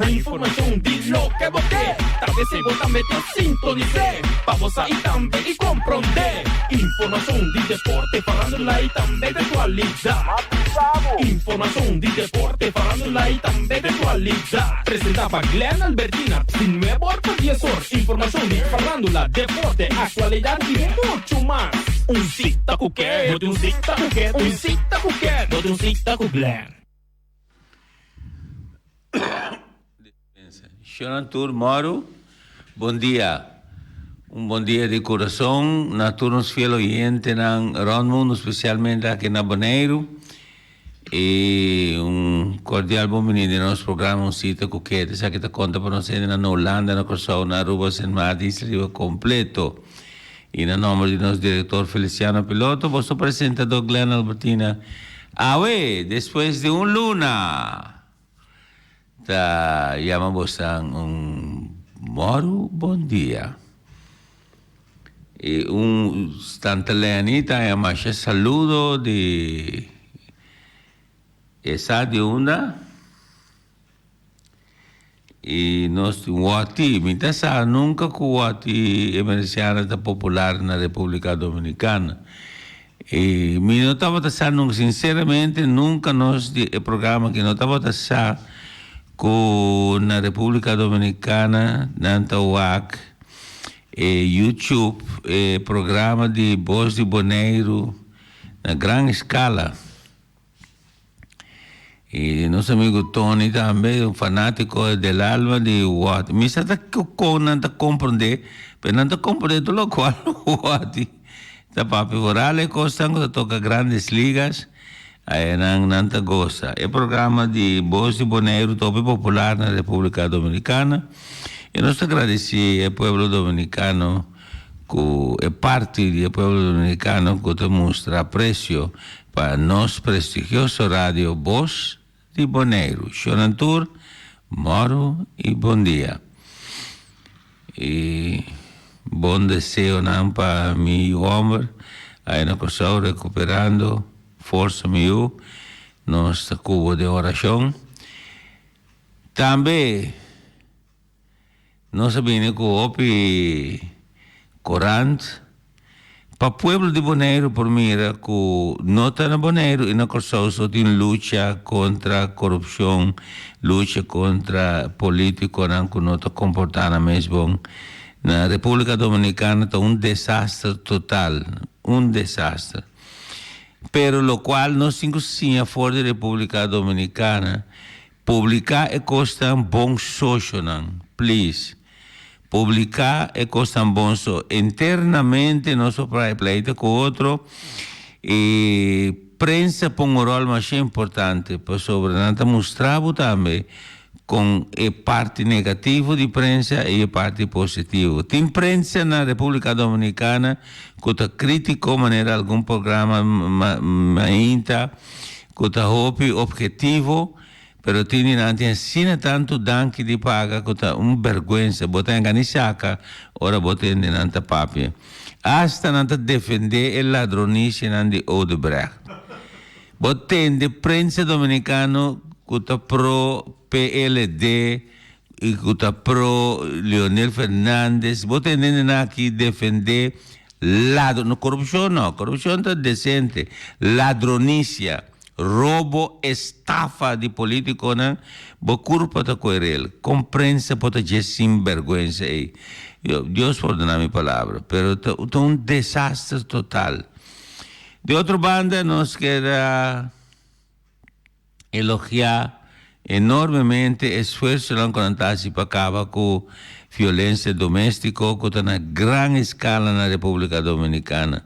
Informashon di loke bo ke, ta p'esei bo tambe ta sintonis'é, pa bo sa i tambe i komprondé. Informashon di deporte, farándula i tambe di aktualidat. Informashon di deporte, farándula i tambe di aktualidat. Presentá pa Glenn Albertina, di nuebe or pa dies or. Informashon di farándula, deporte, aktualidat i muchu mas. Un sita ku ke, bo tin un sita ku ke, un sita ku ke, bo tin un sita ku Glenn. Shonan tur mòru, bon dia. Un bon dia di kurason na tur nos fiel oyentenan rònt mundu, spesialmente aki na Boneiru. I un kordial bon bini den nos programa Un Sita Ku Kete. Esaki ta konta pa nos hendenan na Hulanda, na Kòrsou, na Aruba, Sint Maarten, Isla Riba kompleto. I na nòmber di nos direktor Feliciano Piloto, boso presentadó Glenn Albertina, awe, despues di un luna, ta yama bosan un mòru bon dia. I un Tante Leni ta haña masha saludo di e sa di unda. I nos tin wòti. Mi ta sa nunka ku wòti emeresiana ta popular na Repúblika Dominikana. I mi no tabata sa nunka, sinseramente nunka nos di e programa aki no tabata sa ku na Repúblika Dominikana nan ta wak e YouTube e programa di Bos di Boneiru na gran eskala. Y nos amigo Tony tambe, un fanatico del alma di Wati. Mi sa ta con nan ta comprende, pero nan ta comprende tur locual Wati ta papia. Vooral e cosnan cu ta toca Grandes Ligas, aya nan nan ta goza. E programa di Bos di Boneiru ta hopi popular na Republica Dominicana y nos ta agradeci e pueblo dominicano cu e parti di e pueblo dominicano cu ta mustra aprecio Pa nos prestigioso radio Bos di Boneiru. Shonan tur, mòru i bon dia. I bon deseonan pa mi yu hòmber aya na Kòrsou rekuperando. Forsa mi yu, nos ta ku bo den orashon. Tambe Nos a bini ku hopi korant pa pueblo di Boneiru por mira ku no ta na Boneiru i na Kòrsou so tin lucha kontra korupshon, lucha kontra politikonan ku no ta komportá nan mes bon. Na Repúblika Dominikana ta un desaster total, un desaster. Pero lokual nos tin ku siña for di Repúblika Dominikana Publica e cosnan bon socionan please publica e cosnan bon so internamente nos por prai pleita cu otro y prensa pon un rol masha importante pasobra nan ta mustra bo tambe con e parti negativo di prensa y e parti positivo tin prensa na Republica Dominicana cu ta critico manera algun programa mainta. Ku ta hopi obhetivo, pero tin di nan tin asina tantu danki di paga ku ta un bèrgwensa. Bo ta enga ni saka ora bo tende nan ta papia. Asta nan ta defendé e ladronisianan di Odebrecht. Bo tende prensa dominikano ku ta pro PLD i ku ta pro Leonel Fernandez, bo tende nan aki defendé Ladro, no corupcion no, corupcion ta decente, ladronicia, robo, estafa di politiconan, bo curpa ta coerel, con prensa por ta dje sinberguensa ey? Yo, Dios pordona mi palabra, pero ta ta un desaster total. Di otro banda nos keda elogiá enormemente e esfuersonan ku nan ta hasi pa kaba ku violensia doméstiko ku ta na gran eskala na Repúblika Dominikana.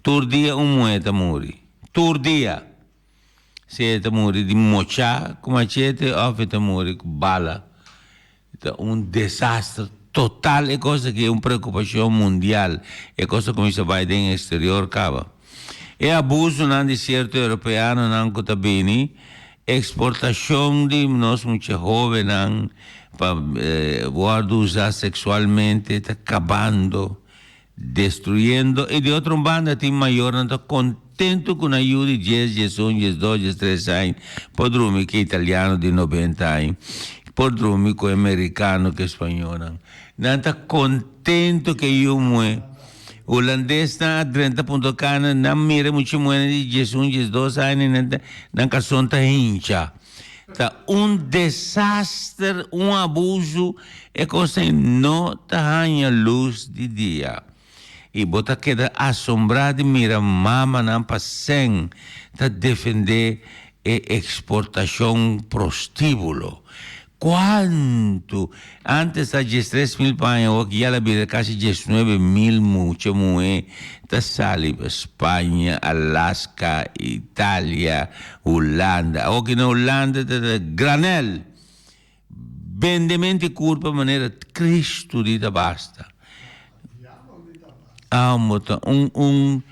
Tur dia un muhé ta muri. Tur dia! Sea e ta muri di mochá ku machete òf e ta muri ku bala. Ta un desaster total e kos aki, e un preokupashon mundial. E kos ta kuminsá bai den eksterior kaba. E abusonan di sierto europeanonan ku ta bini, eksportashon di nos mucha hóbennan pa wòrdu usá seksualmente ta kabando. Destruyendo y di otro banda tin mayornan ta contento cu nan yu di dies, diesun, diesdos, diestres aña por drumi cu italiano di nobenta aña. por drumi ku e merikano ku e spañónan. Nan ta kontento ku e yu muhé. Hulandesnan a drenta Punta Cana, nan mira e mucha muhénan di diesun, diesdos aña, nan ta, nan kason ta hincha. Ta un desaster, un abusu, e kosnan no ta haña lus di dia. I bo ta keda asombrá di mira mamanan pa sèn ta defendé e eksportashon prostíbulo. Kuantu! Ántes ta 13.000 pa aña, awor ya la bira kasi 19.000 mucha muhé ta sali pa Spaña, Alaska, Italia, Hulanda. Awor ki na Hulanda ta granèl! Bendementi kurpa manera Kristu di ta basta. Amo ta un un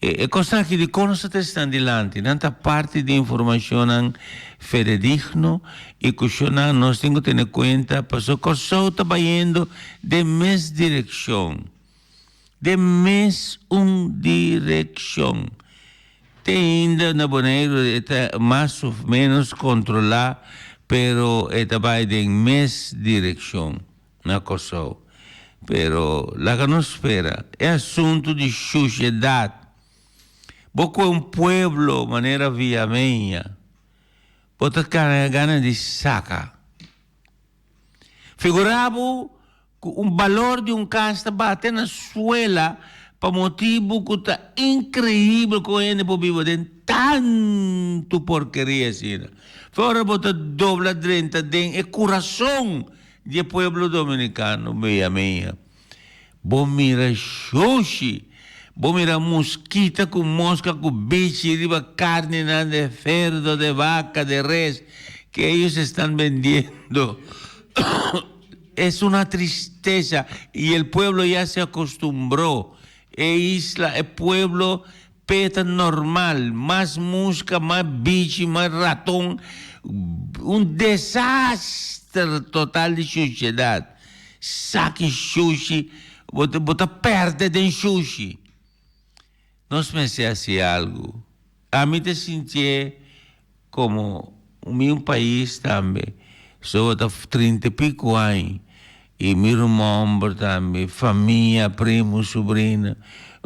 e kosnan aki di kon nos ta trese nan dilanti? Nan ta parti di informashonnan fededigno i kushonnan nos tin ku tene kuenta pasobra Kòrsou ta bayendo den mes direkshon. Den mes un direkshon. Te ainda na Boneiru e ta mas of menos kontrolá, pero e ta bai den mes direkshon na Kòrsou. Pero laga nos spera. E asuntu di shushedat. Bo kohe un pueblo manera Villameña, bo ta kara gana di saka. Figurá bo ku un balor di un kas ta bate na suela pa motibu ku ta inkreibel kon hende por biba den tantu porkeria asina. Fe ora bo ta dobla drenta den e kurason di e pueblo dominikano, mia mia, bo mira shushi, bo mira muskita ku moska ku bichi riba karninan de ferdo, de vaka, de res ke ellos estan bendiendo. Es una tristeza y el pueblo ya se acostumbró. E isla, e pueblo p'e ta normal, mas musca, mas bichi, mas raton, un desaster total di shushedad. Saki shushi, bo ta bo ta perde den shushi. Nos mester haci algo. Ami ta sintié como mi un pais tambe, so ta trinta y pico aña y mi ruman homber tambe, famia, primo, sobrino,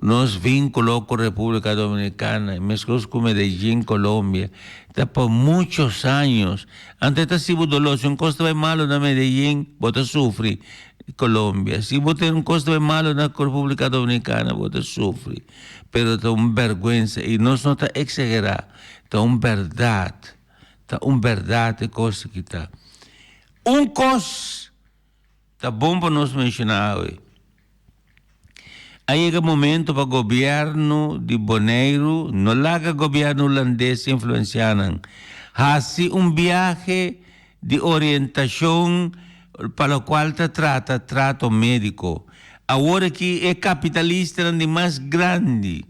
nos vinculo cu Republica Dominicana, mescos cu Medellin, Colombia, ta pa muchos años. Anto e ta haci bo dolor, si un cos ta bay malo na Medellin, bo ta sufri, Colombia, si bo tin un cos ta bay malo na Republica Dominicana, bo ta sufri. Pero ta un berguensa y nos no ta exagera, ta un berdad, ta un berdad e cos aki ta. Un cos ta bon pa nos menciona awe, a yega momento pa gobierno di Boneiru no laga gobierno Hulandes influencia nan, haci un biahe di orientacion pa locual ta trata trato medico. Awor aki e capitalistanan di mas grandi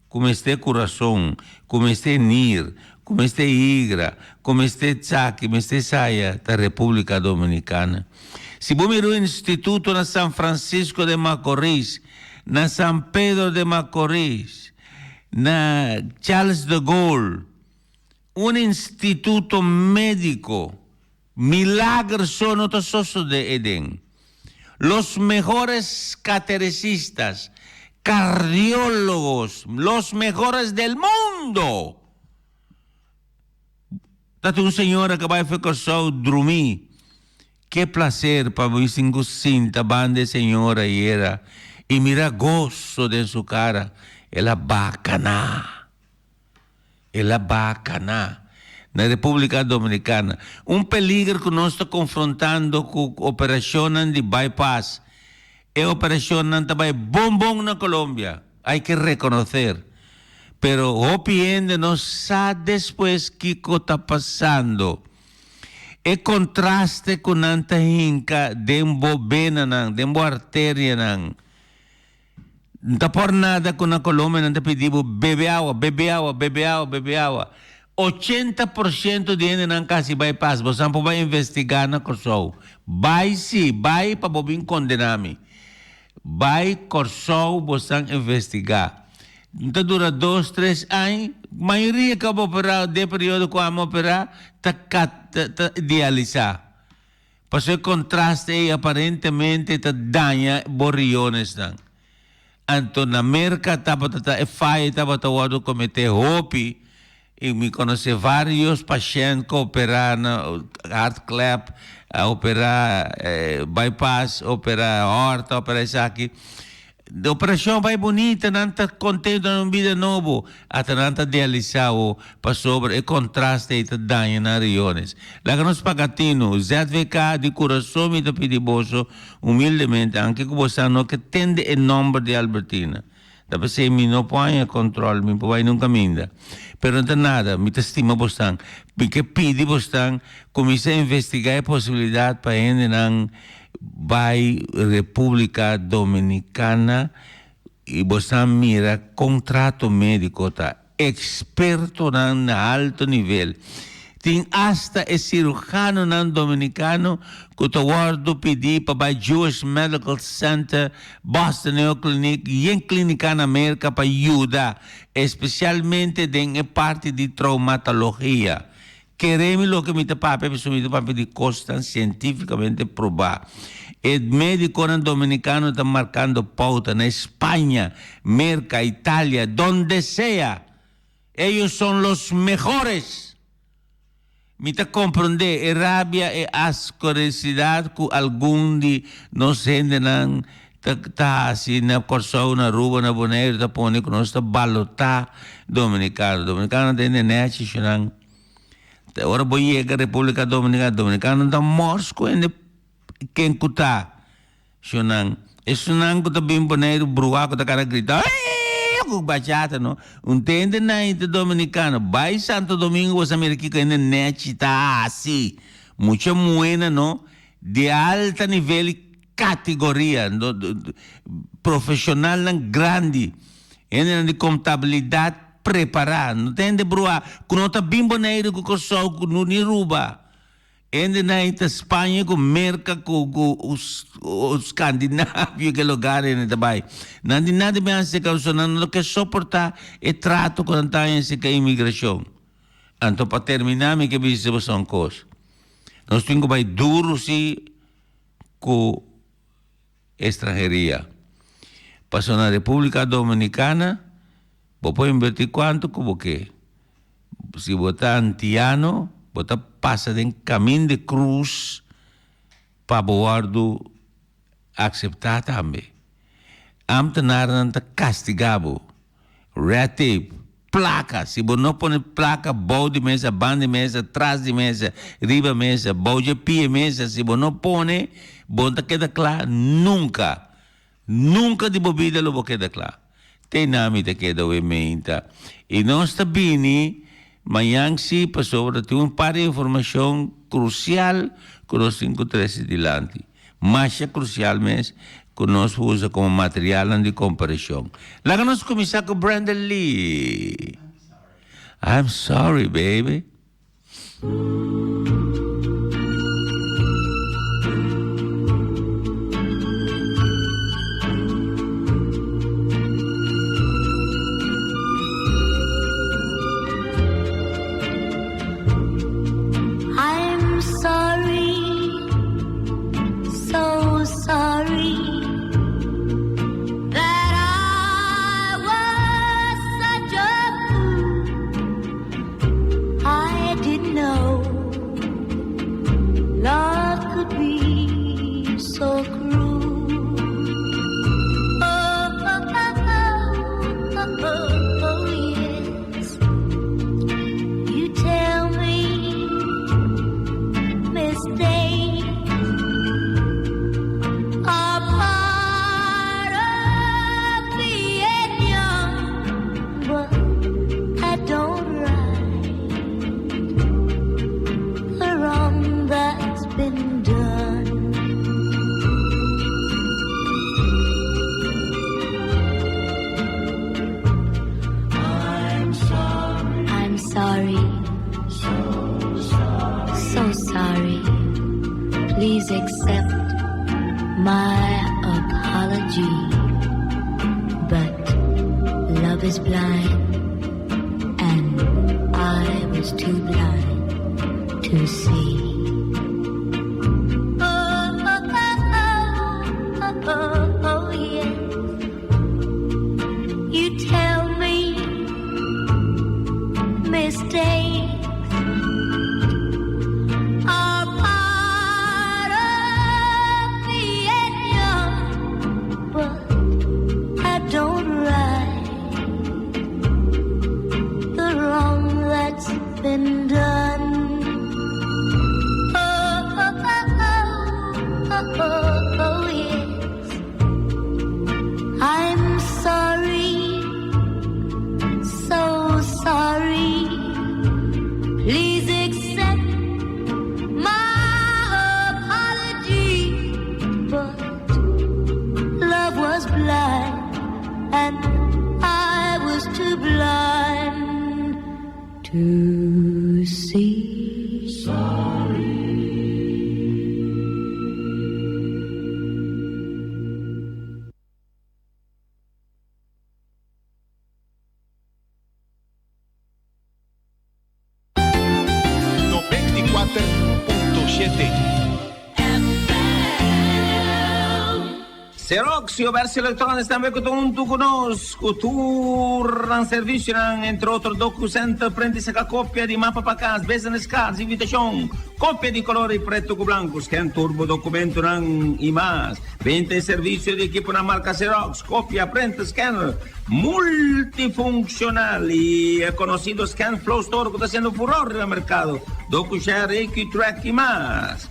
cu mester curason, cu mester nir, cu mester higra, cu mester tsaki, mester saya ta Republica Dominicana. Si bo mira un instituto na San Francisco de Macorís, na San Pedro de Macorís, na Charles de Gaulle, Un instituto médiko. Milager so no ta sosodé eden. Los mehores caterecistas, cardiólogos, los mehores del mundo! Ta tin un señora ku a bai for Kòrsou drumí. Ke placer pa mi sin ku sinta banda e señora ayera i mira goso den su kara. El a bakaná. El a baha cana na Republica Dominicana. Un peliger cu nos ta confrontando cu operacionnan di bypass. E operacionnan ta bay bon bon na Colombia, hay que reconocer. Pero hopi hende no sa despues kico ta pasando. E contraste cu nan ta hinca den bo benanan, den bo arterianan. N ta por nada ku na Colombia nan ta pidi bo bebe awa, bebe awa, bebe awa, bebe awa. 80% di hendenan kasi bai pas. Bosan por bai investigá na Kòrsou. Bai si, bai pa bo bin kondená mi. Bai Kòrsou bosan investigá. N ta dura dos, tres aña. Mayoria ku a operá den periodo ku ami operá ta ta dialisá. Paso e kontraste ei aparentemente ta daña bo rionesnan. Anto na Merka tabata ta e faya tabata wòrdu kometé hopi i mi konosé vários pashènt ku a operá na hartklep, a operá bypass, operá aorta, operá esaki. De operashon bai bunita, nan ta kontento nan un bida nobo. Ata nan ta dialisá awo pasobra e kontraste ei ta daña nan riones. Laga nos paga tinu. ZVK, di kurason mi ta pidi boso humildemente, anke ku bosan no ke tende e nòmber di Albertina. Ta p'esei mi no por haña kòntròl, mi por bai nun kaminda. Pero no ta nada, mi ta stima bosnan. Mi ke pidi bosnan kuminsá investigá e posibilidat pa hendenan Bai República Dominicana i bo sa mira kon trato médiko ta. Ekspertonan na alto nivel. Tin asta e sirujanonan dominicano ku ta wòrdu pidí pa bai Jewish Medical Center, Boston Mayo Clinic i yen klínika na Merka pa yuda, espesialmente den e parti di traumatologia. Kere mi loke mi ta papia pasobra mi ta papia di kosnan sientifikamente probá. E medikonan dominikano ta markando pouta na España, Merka, Italia, donde sea! Ellos son los mejores! Mi ta komprondé e rabia, e askoresidat ku algun di nos hendenan ta ta hasi na Kòrsou, na Aruba, na Boneiru ta pone ku nos ta balotá dominikano. Dominikano ta hende nèchi shunan. Te ora bo yega Repúblika Dominikana, dominikano ta mòrs ku hende ken ku ta shunan. Esunnan ku ta bin Boneiru bruá ku ta kara grita eeeee ku bachata no. Un ta hende nan ta dominikano. Bai Santo Domingo bo sa mira kiko hende nèchi ta hasi. Mucha muhénan no di alta nivel i Categoria, profesionalnan grandi, hendenan di contabilidad prepara, no ta hende brua cu no ta bin Boneiru cu Corsou cu ni Aruba. Hendenan ta Spaña cu Merca cu cu Scandinavia ke lugar hende ta bay. Nan di nada bin haci causa nan no ke soporta e trato cu nan ta haña acerca inmigracion. Anto pa termina mi ke bisa boso un cos. Nos tin cu bay duro si. ku estranheria. Pasobra na Repúblika Dominikana bo por invertí kuantu ku bo ke. Si bo ta antiano bo ta pasa den kamin di krus pa bo wòrdu akseptá tambe. Ámtenarnan ta kastigá bo. Red tape, plaka, si bo no pone plaka bou di mesa, ban di mesa, tras di mesa, riba mesa, bou dje pie mesa, si bo no pone, bo no ta keda kla nunka. Nunka di bo bida lo bo keda kla. Te na mi ta keda oe meinta. I nos ta bini mañan si pasobra tin un par di informashon krusial ku nos tin ku trese dilanti. Masha krusial mes ku nos usa komo materialnan di komparashon. Laga nos kuminsá ku Brenda Lee. I'm sorry, baby. I'm sorry, so sorry that I was such a fool. I didn't know love could be so cruel. Oh, oh, oh, oh, oh, oh, yes. You tell me mistakes are part of being young, but I don't right the wrong that's been done. I'm sorry. I'm sorry. So sorry. So sorry. Please accept my apology. But love is blind, and I was too blind to see. Oh. to see. Sorry. 94.7. Xerox y Obersi Electronics tambe cu ta hunto cu nos cu tur nan servicionan, entre otro DocuCenter, print y saca copia di mapa pa cas, business cards, invitacion, copia di color y preto cu blanco, scan tur bo documentonan y mas. Benta y servicio di equiponan marca Xerox, copia, printer, scanner multifuncional y e conocido ScanFlow Store cu ta haciendo furor riba mercado, DocuShare, AQTrack y mas.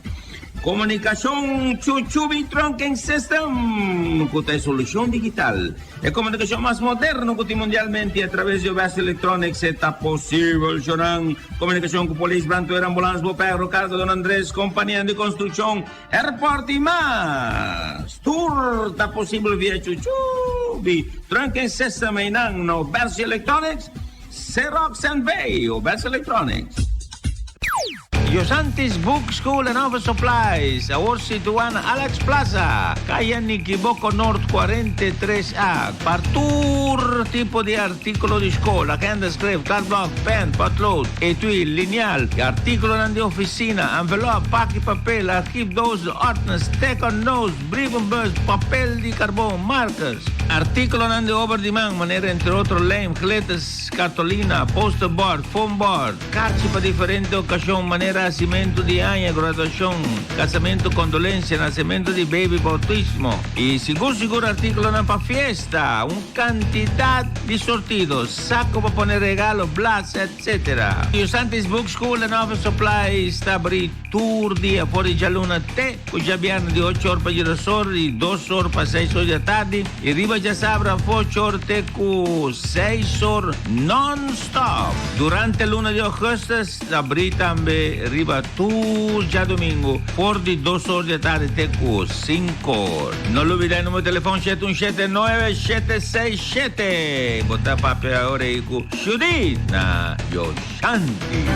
Komunikashon Chuchubi Trunking System ku ta e solushon digital, e komunikashon mas moderno ku tin mundialmente a traves di OBS Electronics e ta posibel shonan komunikashon ku polis, brandweer, ambulans, boperro, karga Don Andres, kompanianan di konstrukshon, airport i mas. Tur ta posibel via Chuchubi Trunking System einan na OBS Electronics, Xerox NV, OBS Electronics. Yosantis Book School and Office Supplies, awor situá na Alex Plaza, Kaya Nikiboko Noord 43 A, pa tur tipo di artíkulo di skol, agenda, skref, kladblòk, pèn, pòtlood, etui, linial, artíkulonan di ofisina, envelòp, paki papel, archiefdoos, ordners, sticker notes, brievenbus, papel di karbon, markers, artíkulonan di obra di man, manera entre otro lijm, glitters, kartolina, posterboard, foamboard. Karchi pa diferente okashon manera hasimentu di aña, graduashon, kasamentu, kondolensia, nasementu di beibi, boutismo i sigur sigur artíkulonan pa fiesta, un kantidat di sortido, sako pa pone regalo, blas, etc. Yusantis Book School and Office Supplies ta abrí tur dia for di djaluna te ku djabièrnè di ocho or pa djedos or i dos or pa seis or di atardi i riba djasabra for ocho or te ku seis or non-stop. Durante luna di augustus ta abrí tambe riba tur djadumingu for di dos or di atardi te ku sinku or. No lubida e numero di telefon shete un shete nuebe shete seis shete. Bo ta papia ora ei ku Judith na Yoshanti.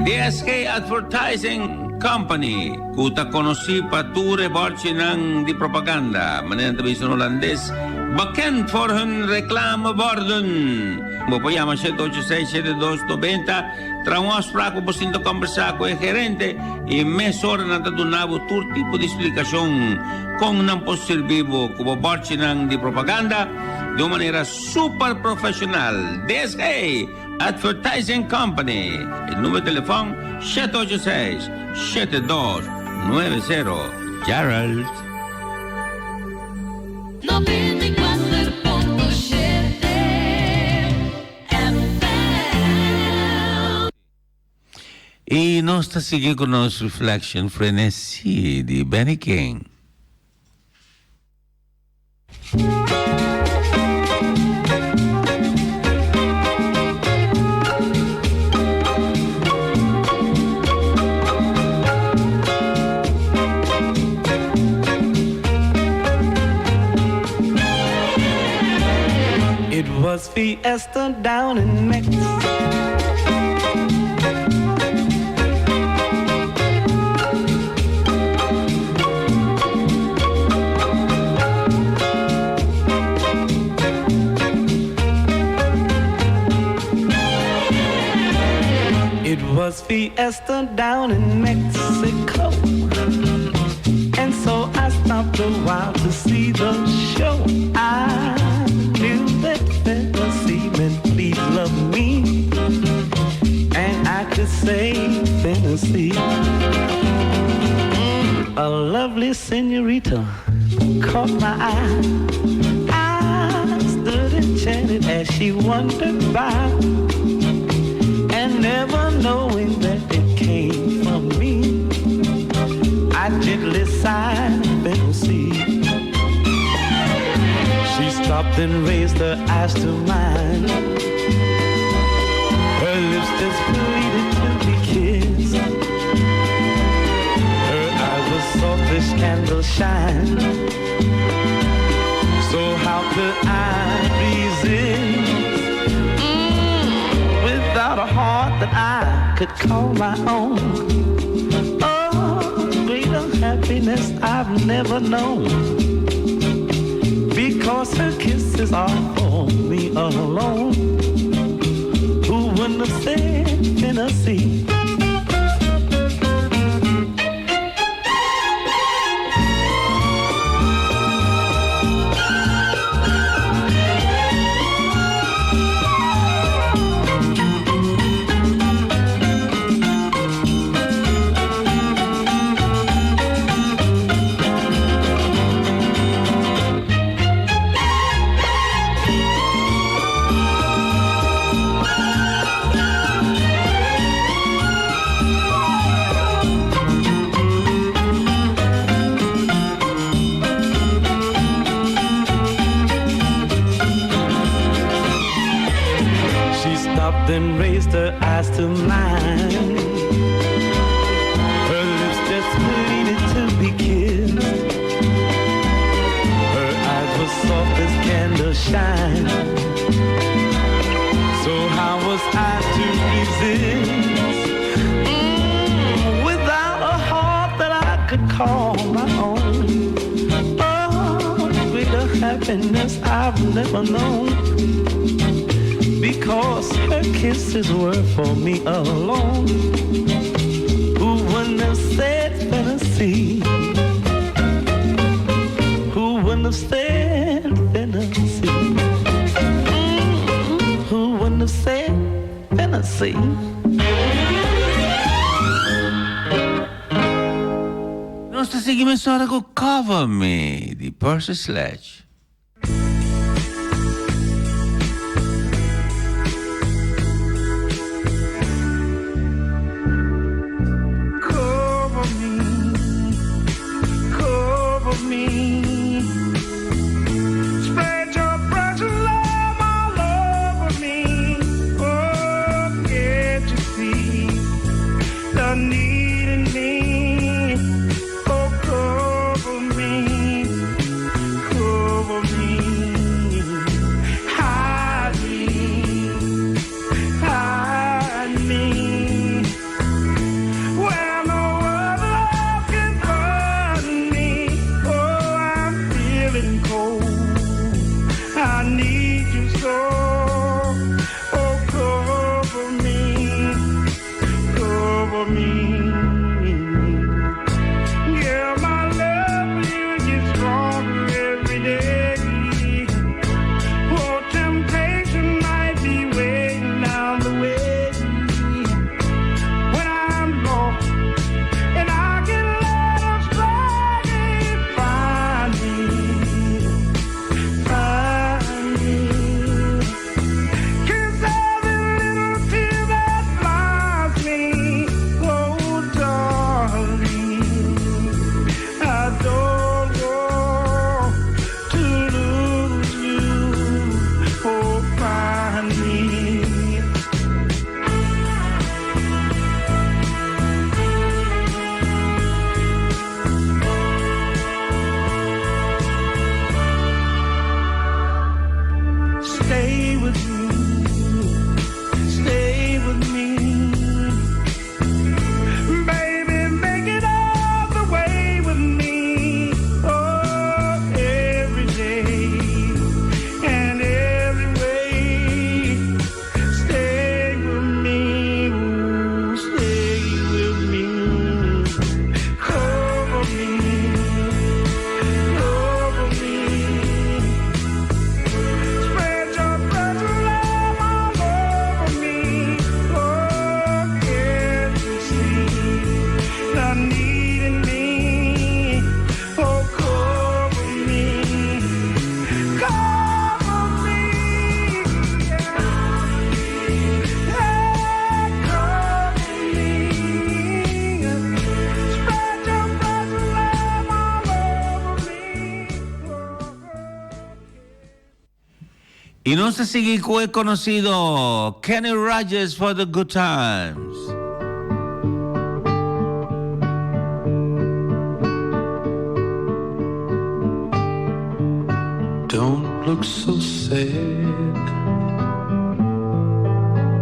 DSK Advertising Company, ku ta konosí pa tur e bòrchinan di propaganda, manera nan ta bisa na hulandes, bekend voor hun reclameborden. Bo por yama shete ocho seis, shete dos nobenta, traha un afsprak pa bo sinta kòmbersá ku e gerente i mesora nan ta duna bo tur tipo di splikashon kon nan por sirbi bo ku bo bòrchinan di propaganda di un manera super profeshonal. DSK! Advertising Company. E numero di telefon 786 7290. Gerald. 94.7 FM. I nos ta sigui ku nos reflection Frenesí di Benny King. It was fiesta down in Mexico. It was fiesta down in Mexico. And so I stopped a while to see the show. I knew that fantasy meant please love me. And I could say fantasy. A lovely senorita caught my eye. I stood enchanted as she wandered by. And never knowing that it came from me, I gently sighed, Fantasy. She stopped and raised her eyes to mine. Her lips just pleaded to be kissed. Her eyes were soft as candle shine. So how could I resist? could call my own. Oh, greater happiness I've never known. Because her kisses are for me alone. Who wouldn't have said Tennessee? She stopped and raised her eyes to mine. Her lips just pleaded to be kissed. Her eyes were soft as candle shine. So how was I to resist? Mm, without a heart that I could call my own. Oh, greater happiness I've never known. Because her kisses were for me alone. Who wouldn't have said Tennessee? Who wouldn't have said Tennessee? Mm, who wouldn't have said Tennessee? Nos ta sigui mesora ku Cover Me di Percy Sledge. Cover me, cover me. Spread your precious love all over me. Oh, can't you see the need in me? Oh, cover me, cover me. Hide me, hide me. Where no other love can find me. Oh, I'm feeling cold. I need you so. Oh, cover me, cover me. Yeah, my love for you gets stronger every day. Oh, temptation might be waiting down the way. When I'm lost and I get led astray, find me, find me. Kiss every little tear that blinds me. Oh, darling, I don't want to lose you. Oh, find me. Stay with me, stay with me. Baby, make it all the way with me. Oh, every day and every way. Stay with me, ooh, stay with me. Cover me, cover me. Spread your precious love all over me. Oh, can't you see the need in me? Oh, cover me, cover me, yeah. Cover me. Spread your precious love all over me. I nos ta sigui ku e konosido Kenny Rogers for the Good Times. Don't look so sad.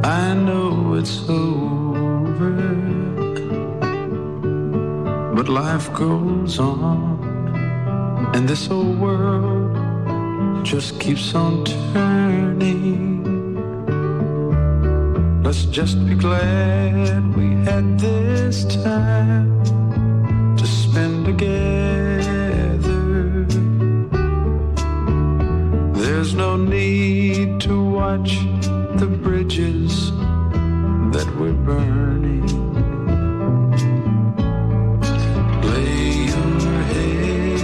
I know it's over. forever. But life goes on, and this old world just keeps on turning. Let's just be glad we had this time to spend together. There's no need to watch the bridges that we're burning. Lay your head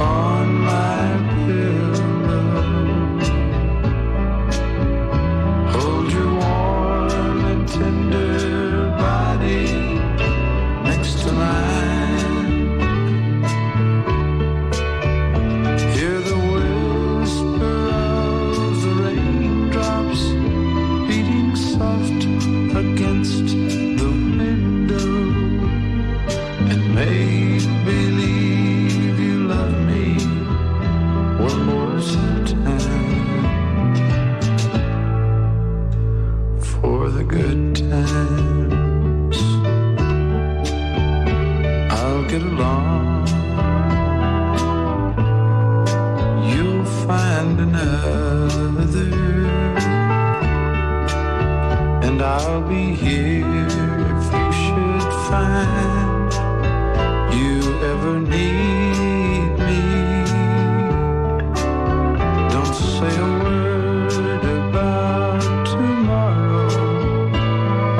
on my pillow. Hold your warm and tender body next to mine. Hear the whisper of the raindrops beating soft against the window and make believe you love me one more time for the good times. I'll get along. You'll find another, and I'll be here if you should find you ever need me. Don't say a word about tomorrow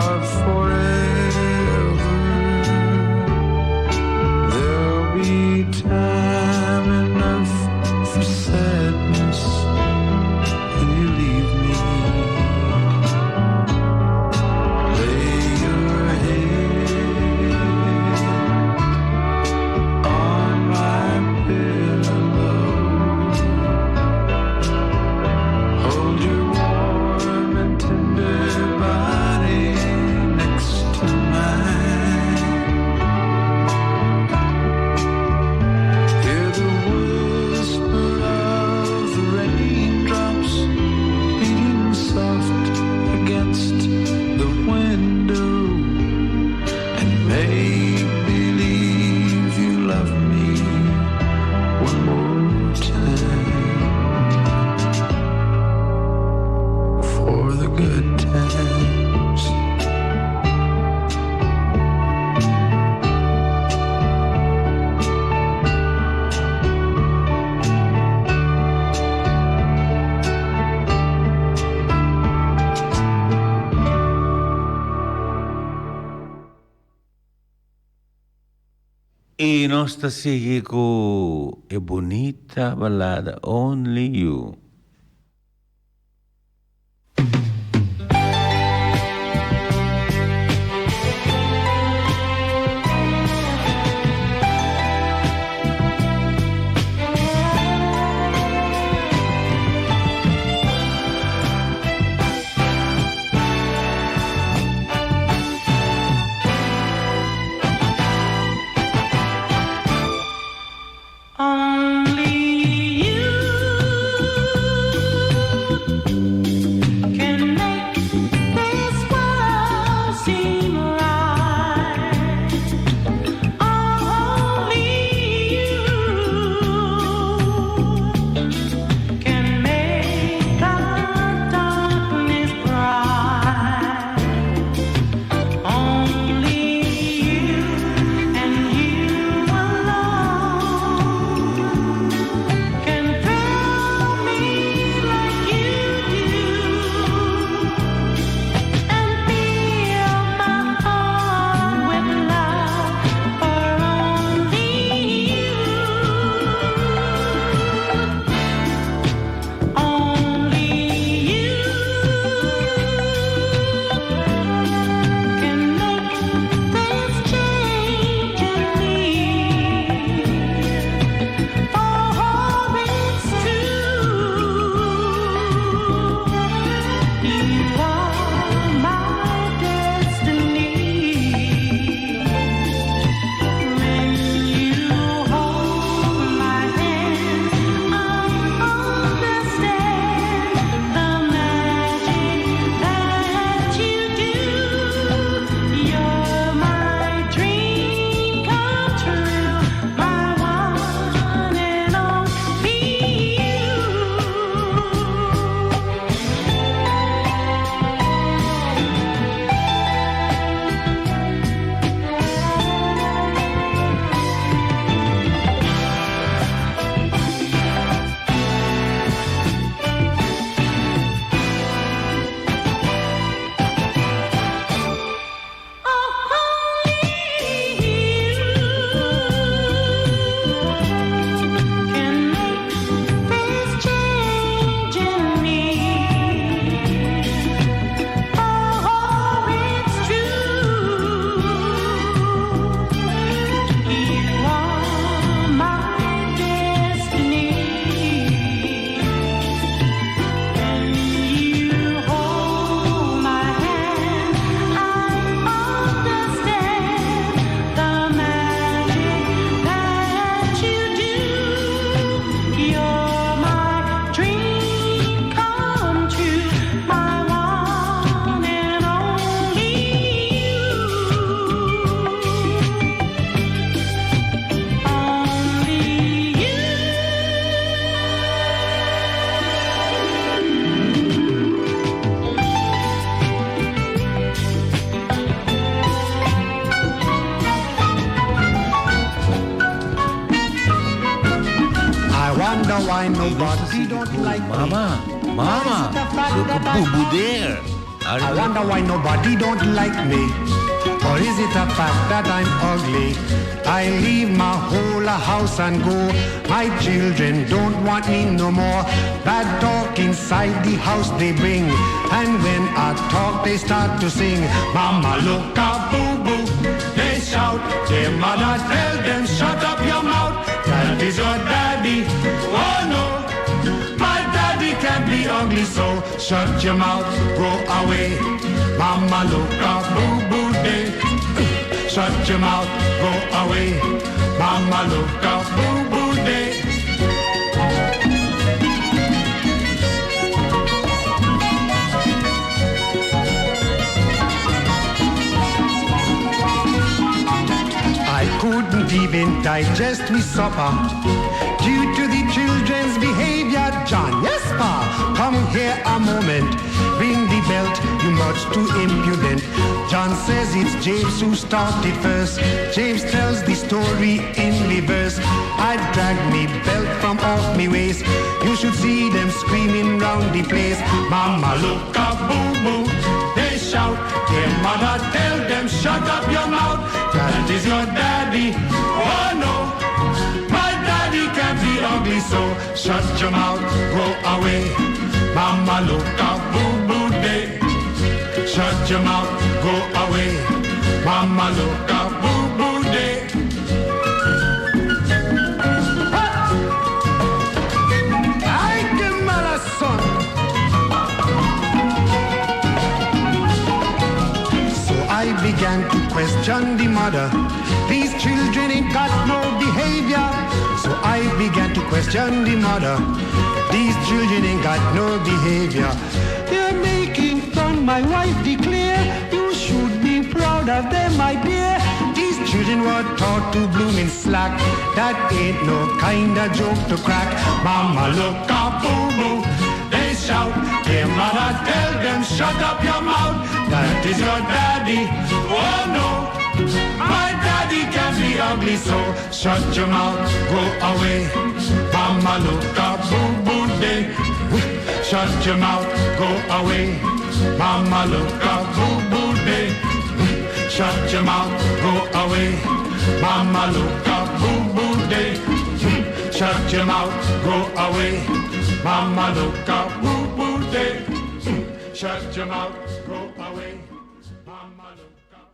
or forever. There'll be time enough for sadness when you leave me. Lay your head on my pillow. Hold your warm and tender body next to mine. Hear the whisper of the raindrops beating soft against the window and make believe you love me one more time for the good times. I nos ta sigui ku e bunita balada Only You. Only you. wonder why I nos ta nobody sigui don't ku like me. Mama, Mama, look a boo boo there. I Ariba wonder why nobody don't like me. Or is it a fact that I'm ugly? I leave my whole house and go. My children don't want me no more. Bad talk inside the house they bring. And when I talk, they start to sing. Mama, look out, boo boo. They shout. Their mother tell them, shut up your mouth. That is your daddy. Oh no. My daddy can't be ugly, so shut your mouth, go away. Mama, look out, boo boo day. Shut your mouth, go away. Mama, look out, boo boo day. I couldn't even digest me supper due to the children's behavior. John, yes, pa, come here a moment. Ring the belt, you much too impudent. John says it's James who started first. James tells the story in reverse. I dragged me belt from off me waist. You should see them screaming round the place. Mama, look up, boo boo. They shout. Their mother tell them, shut up your mouth. That is your daddy. Oh no, my daddy can't be ugly, so shut your mouth, go away. Mama, look up, boo boo day. Shut your mouth, go away. Mama, look up, boo boo day. I give my son. So I began to question the mother. These children ain't got no behavior. So I began to question the mother. These children ain't got no behavior. They're making fun, my wife declare. You should be proud of them, my dear. These children were taught to bloom in slack. That ain't no kind of joke to crack. Mama, look up, boo boo. They shout. Their mother tell them, shut up your mouth. That is your daddy. Oh no, my daddy can be ugly, so shut your mouth, go away. Mama, look up, boo boo day. Shut your mouth, go away. Mama, look up, boo boo day. Shut your mouth, go away. Mama, look up, boo boo day. Shut your mouth, go away. Mama, look up, boo boo day. Shut your mouth, go away. Mama, look up.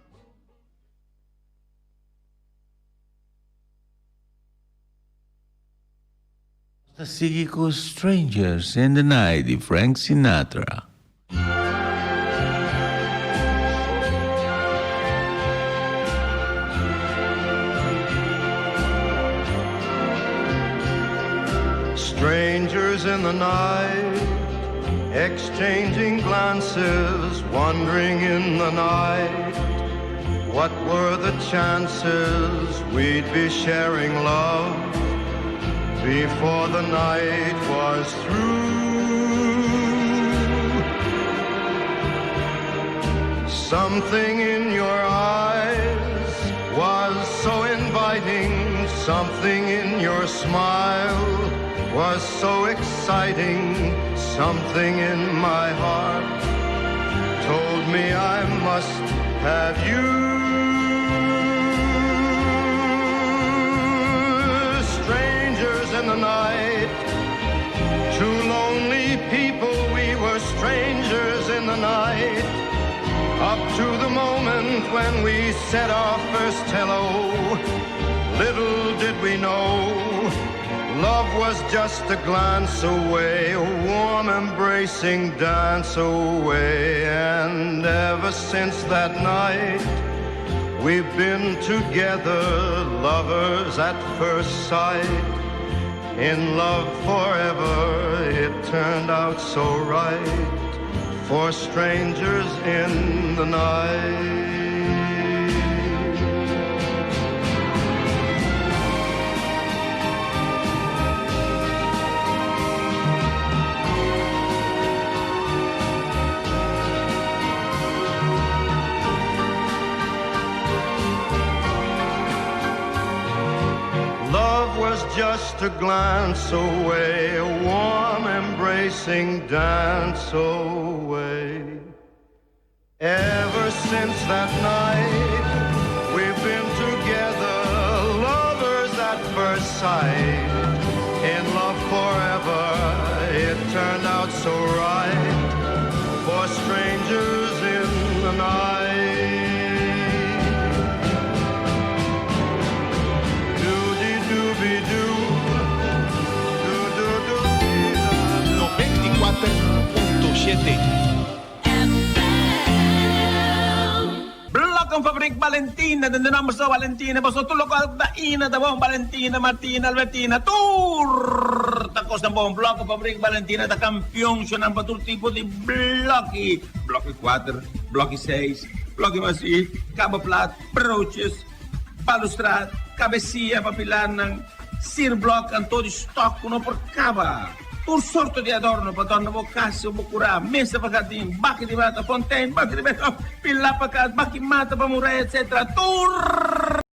Ta sigui ku Strangers in the Night di Frank Sinatra. Strangers in the night, exchanging glances, wandering in the night. What were the chances we'd be sharing love before the night was through? Something in your eyes was so inviting, something in your smile was so exciting, something in my heart told me I must have you. Strangers in the night, two lonely people, we were strangers in the night. Up to the moment when we said our first hello, little did we know love was just a glance away, a warm embracing dance away. And ever since that night, we've been together, lovers at first sight. In love forever, it turned out so right for strangers in the night. Love was just a glance away, a warm embracing dance away. Ever since that night, we've been together, lovers at first sight. In love forever, it turned out so right for strangers in the night. Doody-dooby-doo, doo-doo-doo. 94.7. Blokkenfabriek Valentina, den de naam zo Valentina, paso tur loke ta ina ta bon Valentina, Martina, Albertina, tur ta kos ta bon. Blokkenfabriek Valentina ta kampion shonan pa tur tipo di blokki, blokki kuater, blokki seis, blokki bashí, kaba plat, broodjes, balustrad, kabesia pa pilarnan, sierblok, anto di stok ku no por kaba. Tur sorto di adorno pa dorna bo kas o bo kurá, mesa pa jardin, baki di mata, fontein, baki di beton, pilá pa kas, baki mata pa muraya, etc. Tur!